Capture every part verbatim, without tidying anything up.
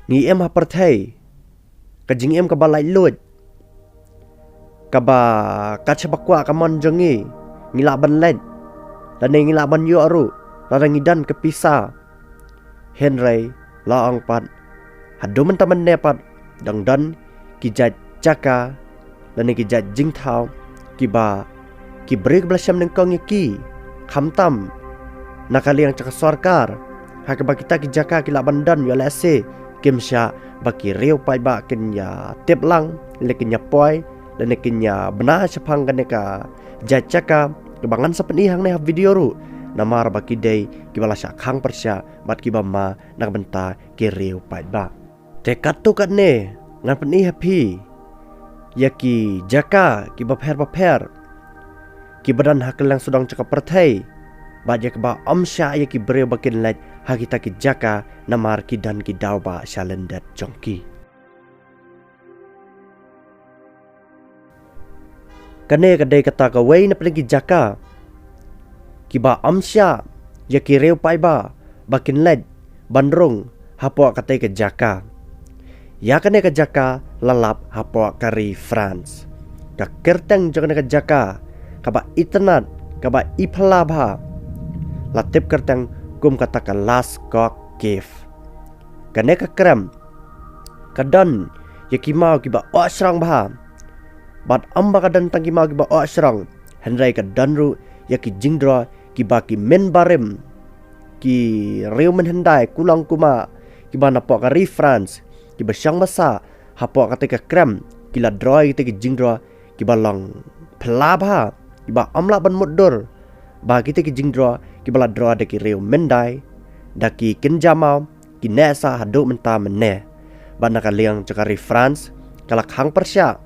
Ngi im ha pyrthei ka jingim kaba laitluid, kaba kat shaba kwah ka mon jong ngi, ngi lah ban leit, lane ngi lah ban ïoh ruh lada ngi don ka pisa. Hynrei la ong pat, haduh mynta mynne pat dang don ki jait jaka lane ki jait jingthaw kiba ki briew kiba la shem nyngkong ïa ki, khamtam na ka liang jong ka sorkar, ha kaba kita ki jaka ki lah ban don ïoh lehse kim shah ba ki riew paidbah kin ïa tip lang, lane kin ïa poi, lane kin ïa bna shaphang kane ka jait jaka kaba ngan sa pyni hangne ha video ruh. Namar ba ki dei kiba la shah khang pyrshah bad kiba ma na ka bynta ki riew paidbah. Te katto katne ngan pyni ha phi ïa ki jaka kiba pher bapher kiba don ha kylleng sawdong jong ka pyrthei, bad ïa kaba ym shah ïa ki briew ba kin leit ha kita ki jaka namar ki don ki daw ba shalyndet jong ki. Kane ka dei kata kawei na pdeng ki jaka kiba ym shah ïa ki riew paidbah ba kin leit ban rung hapoh katei ka jaka. Ïa kane ka jaka la lap hapoh ka ri France. Ka kyrteng jong kane ka jaka kaba itynnad, kaba iphylla bha, la tip kyrteng kum kata ka Lascaux Cave. Kane ka krem ka don ïa ki maw kiba oh shrong bha. Bad ym ba ka don tang ki maw kiba oh shrong, hynrei ka don ruh ïa ki jingdro kiba ki mynbarim, ki riew mynhyndai, ku long ku ma, kiba napoh ka ri France, kiba shong ba sah hapoh katei ka krem, ki la dro ïa kitei ki jingdro kiba long phylla bha, kiba ym lah ban mutdur ba kitei ki jingdro kiba la dro da ki riew myndai, da ki kynja maw, ki neh sah haduh mynta mynne. Bad na ka liang jong ka ri France ka la khang pyrshah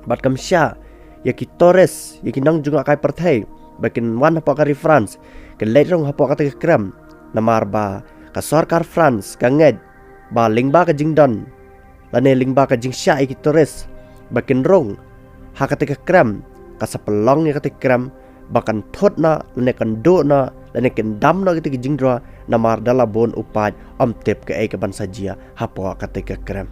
bad kam shah ïa ki tourist, ïa ki nongjngohkai pyrthei ba kin wan hapoh ka ri France kin leit rung hapoh katei ka krem. Namar ba ka sorkar France ka ngeit ba lyngba ka jingdon lane lyngba ka jingshah ïa ki tourist ba kin rung ha katei ka krem, ka sa pynlong ïa katei ka krem ba kan thut noh lane kan duh noh lane kan dam noh kitei ki jingdro, namar da la bun u paid ym tip kaei kaban sa jia hapoh katei ka krem.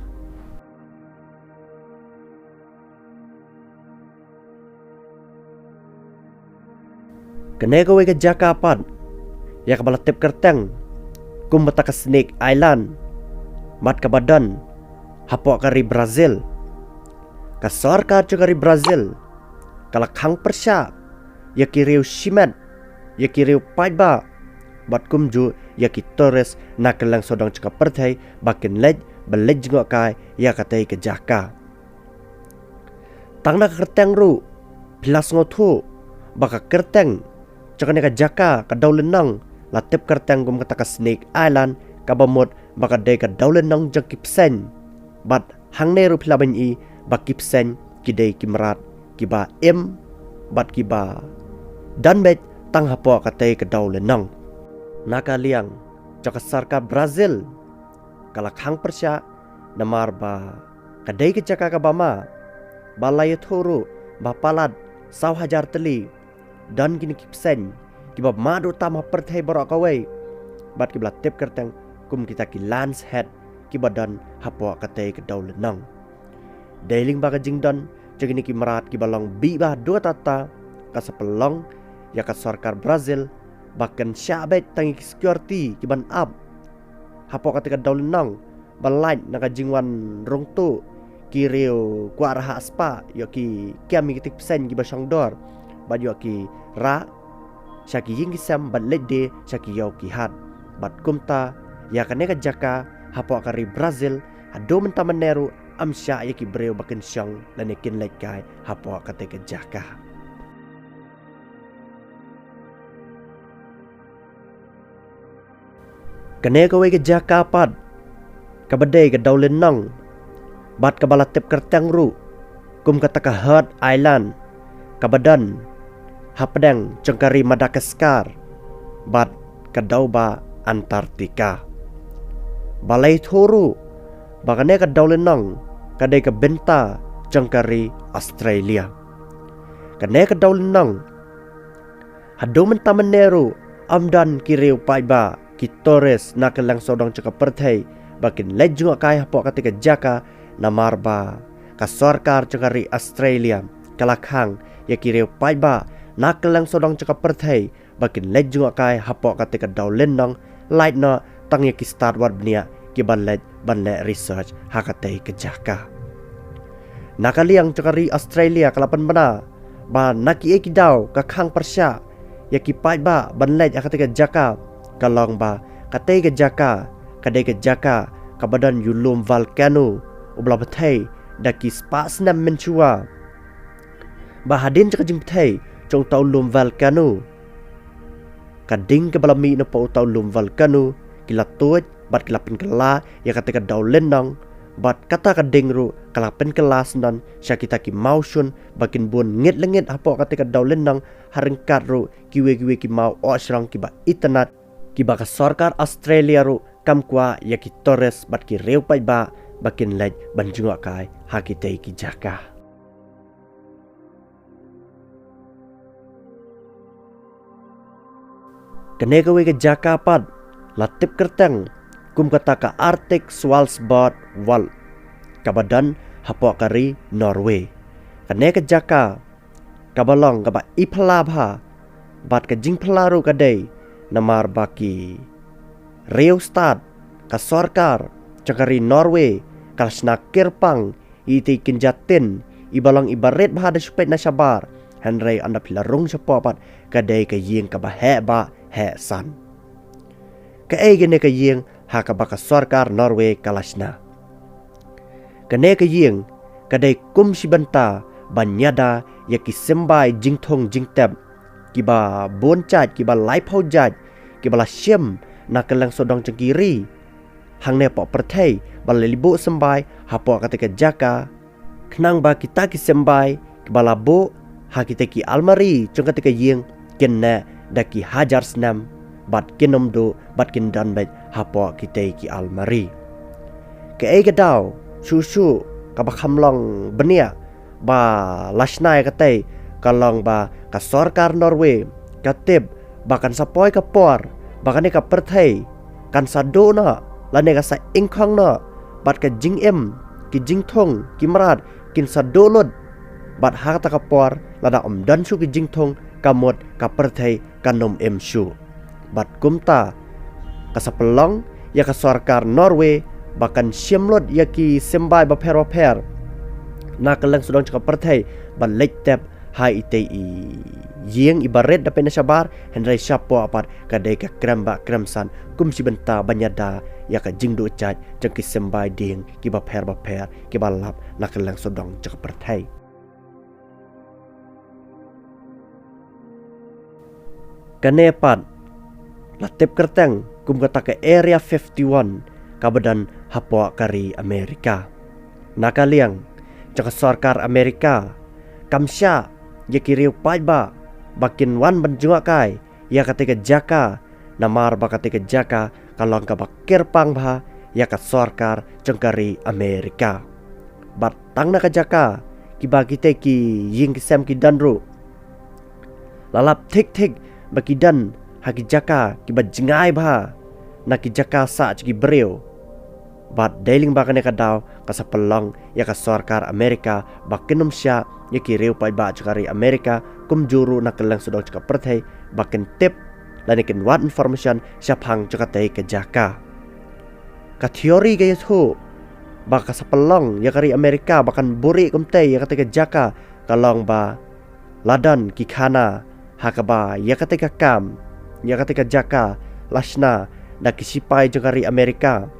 Kane kawei ka jaka pat ïa kaba la tip kyrteng kum kata ka Snake Island, bad kaba don hapoh ka ri Brazil. Ka sorkar jong ka ri Brazil ka la khang pyrshah ïa ki riew shimet, ïa ki riew paidbah, bad kumjuh ïa ki tourist na kylleng sawdong jong ka pyrthei ba kin leit ban leit jngohkai ïa katei ka jaka. Tang na ka kyrteng ruh phi la sngewthuh ba ka kyrteng jong kane ka jaka, ka dewlynnong, la tip kyrteng kum kata ka Snake Island, kaba mut ba ka dei ka dewlynnong jong ki bseiñ. Bad hangne ruh phi lah ban i ba ki bseiñ ki dei ki mrad kiba im bad kiba don beit tang hapoh katei ka dewlynnong. Na ka liang jong ka sorkar Brazil ka la khang pyrshah namar ba ka dei ka jaka kaba ma, ba la ïathuh ruh ba palat saw hajar tylli don kine ki bseiñ kiba mad tam ha pyrthei baroh kawei, bad kiba la tip kyrteng kum kita ki lion's head kiba don hapoh katei ka dewlynnong. Dei lyngba ka jingdon jong kine ki mrad kiba long bih bha haduh katta katta, ka sa pynlong ïa ka sorkar Brazil ba kan shah beit tang ïa ki security kiban ap hapoh katei ka dewlynnong ban lait na ka jingwan rung tuh ki riew kwah rhah spah, ïoh ki kem ïa kitei ki bseiñ kiba shong dor, bad ïoh ki rah sha ki ïing ki sem bad leit die sha ki ïew ki hat. Bad kumta ïa kane ka jaka hapoh ka ri Brazil haduh mynta mynne ruh ym shah ïa ki briew ba kin shong lane kin leit kai hapoh katei ka jaka. Kane kawei ka jaka pat kaba dei ka dewlynnong bad kaba la tip kyrteng ruh kum kata ka Heart Island, kaba don hapdeng jong ka ri Madagascar bad ka dewbah Antarctica. Ba la ïathuh ruh ba kane ka dewlynnong ka dei ka bynta jong ka ri Australia. Kane ka dewlynnong haduh mynta mynne ruh ym don ki riew paidbah, ki tourist na kylleng sawdong jong ka pyrthei ba kin leit jngohkai hapoh katei ka jaka, namar ba ka sorkar jong ka ri Australia ka la khang ïa ki riew paidbah na kylleng sawdong jong ka pyrthei ba kin leit jngohkai hapoh katei ka dewlynnong, lait noh tang ïa ki stad wad bniah kiba leit ban leh research ha katei ka jaka. Na ka liang jong ka ri Australia ka la pynbna ba na kiei ki daw ka khang pyrshah ïa ki paidbah ban leit ha katei ka jaka, ka long ba katei ka jaka ka dei ka jaka kaba don ïa u lum volcano uba la bthei da ki spah snem mynshuwa. Ba hadien jong ka jingpthei jong uta u lum volcano, ka ding kaba la mih na pdeng uta u lum volcano ki la tuid bad ki la pynkylla ïa katei ka dewlynnong, bad kata ka ding ruh ka la pynkylla shen sha kita ki mawshun ba kin bun ngit lyngnit hapoh katei ka dewlynnong, ha ryngkat ruh kiwei kiwei ki maw ohshrong kiba itynnad, kiba ka sorkar Australia ruh kam kwah ïa ki tourist bad ki riew paidbah ba kin leit ban jngohkai ha kitei ki jaka. Kane kawei ka jaka pat la tip kyrteng kum kata ka Arctic Svalbard Wall, kaba don hapoh ka ri Norway. Kane ka jaka kaba long kaba iphylla bha, bad ka jingphylla ruh ka dei namar ba ki riew stad, ka sorkar jong ka ri Norway ka la shna kyrpang ïa itei i kynja tin iba long iba rit bha da shu peit na shabar, hynrei ynda phi la rung shapoh pat ka dei ka ïing kaba heh bah heh san. Kaei kane ka ïing ha kaba ka sorkar Norway ka la shna? Kane ka ïing ka dei kum shi bynta ban ïada ïa ki symbai jingthung jingtep kiba bun jait, kiba laiphew jait, kiba la shim na kylleng sawdong jong ki ri hangne hapoh pyrthei, ba la leit buh symbai hapoh katei ka jaka, khnang ba kita ki symbai kiba la buh ha kitei ki almari jong katei ka ïing kin neh da ki hajar snem bad kin ym duh bad kin don beit hapoh kitei ki almari. Kaei ka daw shuh shuh kaba kham long bniah ba la shna ïa katei, ka long ba ka sorkar Norway ka tip ba kan sa poi ka por ba kane ka pyrthei kan sa duh noh, lane ka sa ingkhong noh, bad ka jingim, ki jingthung, ki mrad kin sa duh lut. Bad ha kata ka por lada ym don shuh ki jingthung, ka mut ka pyrthei kan ym im shuh. Bad kumta ka sa pynlong ïa ka sorkar Norway ba kan shim lut ïa ki symbai bapher bapher na kylleng sawdong jong ka pyrthei ban leit tep ha itei i ïing iba rit da peit na shabar, hynrei shapoh pat ka dei ka krem bah krem san kum shi bynta ban ïada ïa ka jingduh jait jong ki symbai dieng kiba pher bapher kiba lap na kylleng sawdong jong ka pyrthei. Kane pat la tip kyrteng kum kata ka Area fifty-one kaba don hapoh ka ri Amerika. Na ka liang jong ka sorkar Amerika kam shah ïa ki riew paidbah ba kin wan ban jngohkai ïa katei ka jaka, namar ba katei ka jaka ka long kaba kyrpang bha ïa ka sorkar jong ka ri Amerika. Bad tang na ka jaka kiba kitei ki ïing ki sem ki don ruh, la lap thik thik ba ki don ha ki jaka kiba jngai bha na ki jaka sah jong ki briew. Bad dei lyngba kane ka daw ka sa pynlong ïa ka sorkar Amerika ba kin ym shah ïa ki riew paidbah jong ka ri Amerika kumjuh ruh na kylleng sawdong jong ka pyrthei ba kin tip lane kin wad information shaphang jong katei ka jaka. Ka theory ka ïathuh ba ka sa pynlong ïa ka ri Amerika ba kan buhrieh kumtei ïa katei ka jaka ka long ba la don ki khana ha kaba ïa katei ka kam, ïa katei ka jaka la shna da ki sipai jong ka ri Amerika.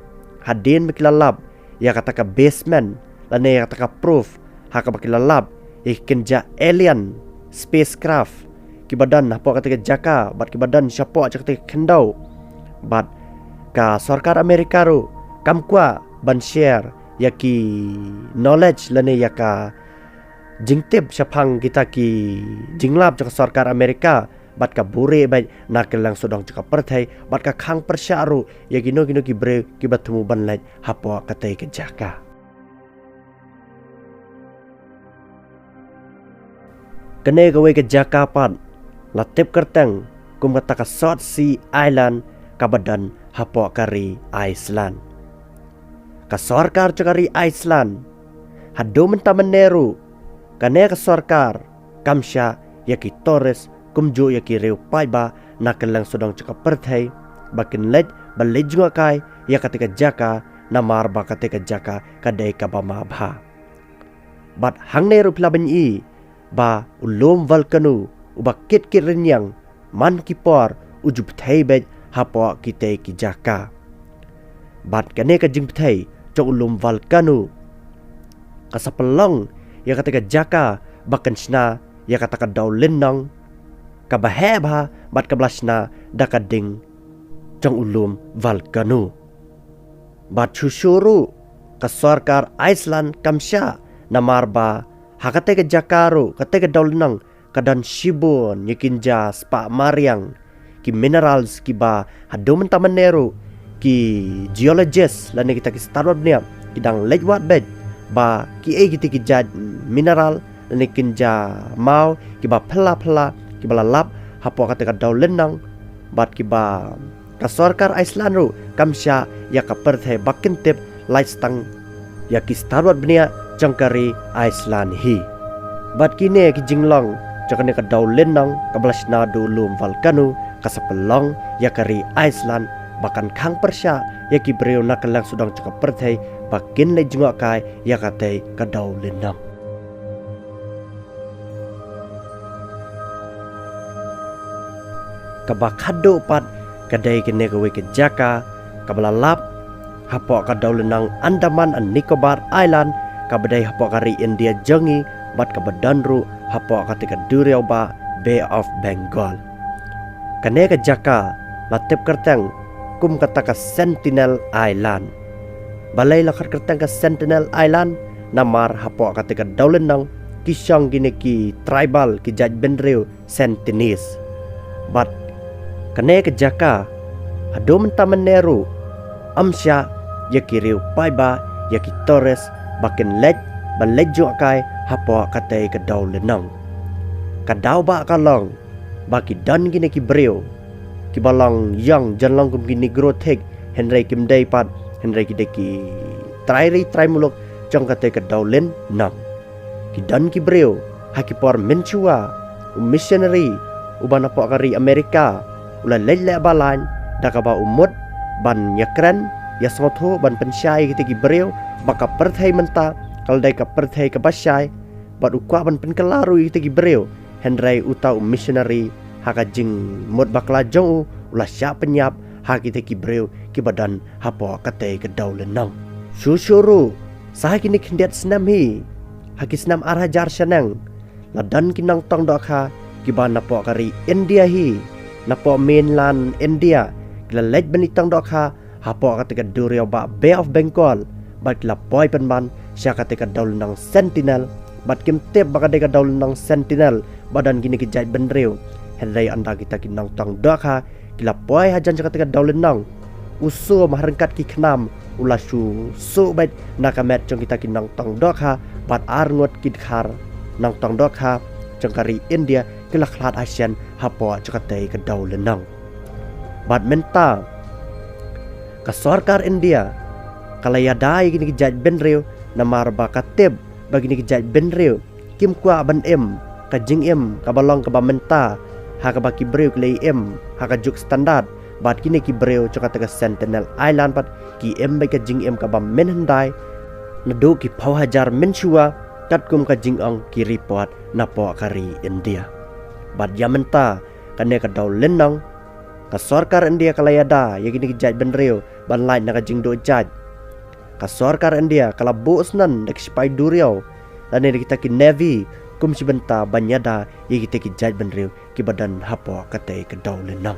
Hadien ba ki la lap ïa kata ka basement lane ïa kata ka proof ha kaba ki la lap ïa ki kynja alien spacecraft kiba don hapoh katei ka jaka bad kiba don shapoh jong katei ka khyndew. Bad ka sorkar Amerika ruh kam kwah ban share ïa ki knowledge lane ïa ka jingtip shaphang kita ki jinglap jong ka sorkar Amerika, bad ka buhrieh beit na kylleng sawdong jong ka pyrthei, bad ka khang pyrshah ruh ïa kino kino ki briew kiba thmu ban leit hapoh katei ka jaka. Kane kawei ka jaka pat la tip kyrteng kum kata ka South Sea Island kaba don hapoh ka ri Iceland. Ka sorkar jong ka ri Iceland, haduh mynta mynne ruh, kane ka sorkar kam shah ïa ki tourist kumjuh ïa ki riew paidbah na kylleng sawdong jong ka pyrthei ba kin leit ban leit jngohkai ïa kata ka jaka, namar ba kata ka jaka ka dei kaba ma bha. Bad hangne ruh phi lah ban i ba u lum volcano uba kit kit rynïeng man ki por u ju bthei beit hapoh kitei ki jaka. Bad kane ka jingbthei jong u lum volcano ka sa pynlong ïa kata ka jaka ba kan shna ïa kata ka dewlynnong kaba heh bha bad kaba la shna da ka ding jong u lum volcano. Bad shuh shuh ruh ka sorkar Iceland kam shah, namar ba ha kata ka jaka ruh, kata ka dewlynnong ka don shibun ïa ki jingjia spah mariang, ki minerals kiba haduh mynta mynne ruh ki geologist lane kita ki stad wad bniah ki dang leit wad beit ba kiei kita ki jait mineral lane ki jingjia maw kiba phylla phylla kiba la lap hapoh kata ka dewlynnong. Bad kiba ka sorkar Iceland ruh kam shah ïa ka pyrthei ba kin tip lait stang ïa ki stad wad bniah jong ka ri Iceland hi. Bad kine ki jinglong jong kane ka dewlynnong kaba la shna da u lum volcano ka sa pynlong ïa ka ri Iceland ba kan khang pyrshah ïa ki briew na kylleng sawdong jong ka pyrthei ba kin leit jngohkai ïa katei ka dewlynnong. Kaba khadduh pat ka dei kane kawei ka jaka kaba la lap hapoh ka dewlynnong Andaman and Nicobar Island, kaba dei hapoh ka ri India jong ngi, bad kaba don ruh hapoh kata ka duriaw ba Bay of Bengal. Kane ka jaka la tip kyrteng kum kata ka Sentinel Island. Balei la khot kyrteng ka Sentinel Island? Namar hapoh kata ka dewlynnong ki shong kine ki tribal, ki jait bynriew Sentinese. Bad kane ka jaka haduh mynta mynne ruh ym shah ïa ki riew paidbah, ïa ki tourist ba kin leit ban leit jngohkai hapoh katei ka dewlynnong. Ka daw ba ka long ba ki don kine ki briew kiba long ïong, jan long kum ki Negro thik, hynrei kim dei pat, hynrei ki dei ki trai ri trai muluk jong katei ka dewlynnong. Ki don ki briew ha ki por mynshuwa, u missionary uba napoh ka ri Amerika u la leit leh balaiñ da kaba u mut ban ïakren, ïasngewthuh, ban pynshai ïa kitei ki briew ba ka pyrthei mynta ka la dei ka pyrthei kaba shai, bad u kwah ban pynkylla ruh ïa kitei ki briew. Hynrei uta u missionary, ha ka jingmut bakla jong u, u la shah pynïap ha kitei ki briew kiba don hapoh katei ka dewlynnong. Shuh shuh ruh, sa ha kine khyndiat snem hi, ha ki snem ar hajar shaneng, la don ki nongtong dohkha kiba napoh ka ri India hi, napoh mainland India, ki la leit ban ïatong dohkha hapoh katei ka duriaw ba Bay of Bengal, bad ki la poi pynban sha katei ka dewlynnong Sentinel, bad kim tip ba ka dei ka dewlynnong Sentinel ba don kine ki jait bynriew. Hynrei ynda kita ki nongtong dohkha ki la poi hajan sha katei ka dewlynnong, u sum ha ryngkat ki khnam u la shu suh beit na ka met jong kita ki nongtong dohkha, bad arngut ki dkhar nongtong dohkha jong ka ri India ki la khlad hashen hapoh jong katei ka dewlynnong. Bad mynta ka sorkar India ka la ïada ïa kine ki jait bynriew, namar ba ka tip ba kine ki jait bynriew kim kwah ban im ka jingim kaba long kaba mynta, ha kaba ki briew ki la im ha ka juk standard, bad kine ki briew jong kata ka Sentinel Island pat ki im beit ka jingim kaba mynhyndai naduh ki phew hajar mynshuwa, katkum ka jingong ki report napoh ka ri India. Bad ïa mynta kane ka dewlynnong, ka sorkar India ka la ïada ïa kine ki jait bynriew ban lait na ka jingduh jait. Ka sorkar India ka la buh snem da ki sipai duriaw lane da kita ki navy kum shi bynta ban ïada ïa kita ki jait bynriew kiba don hapoh katei ka dewlynnong.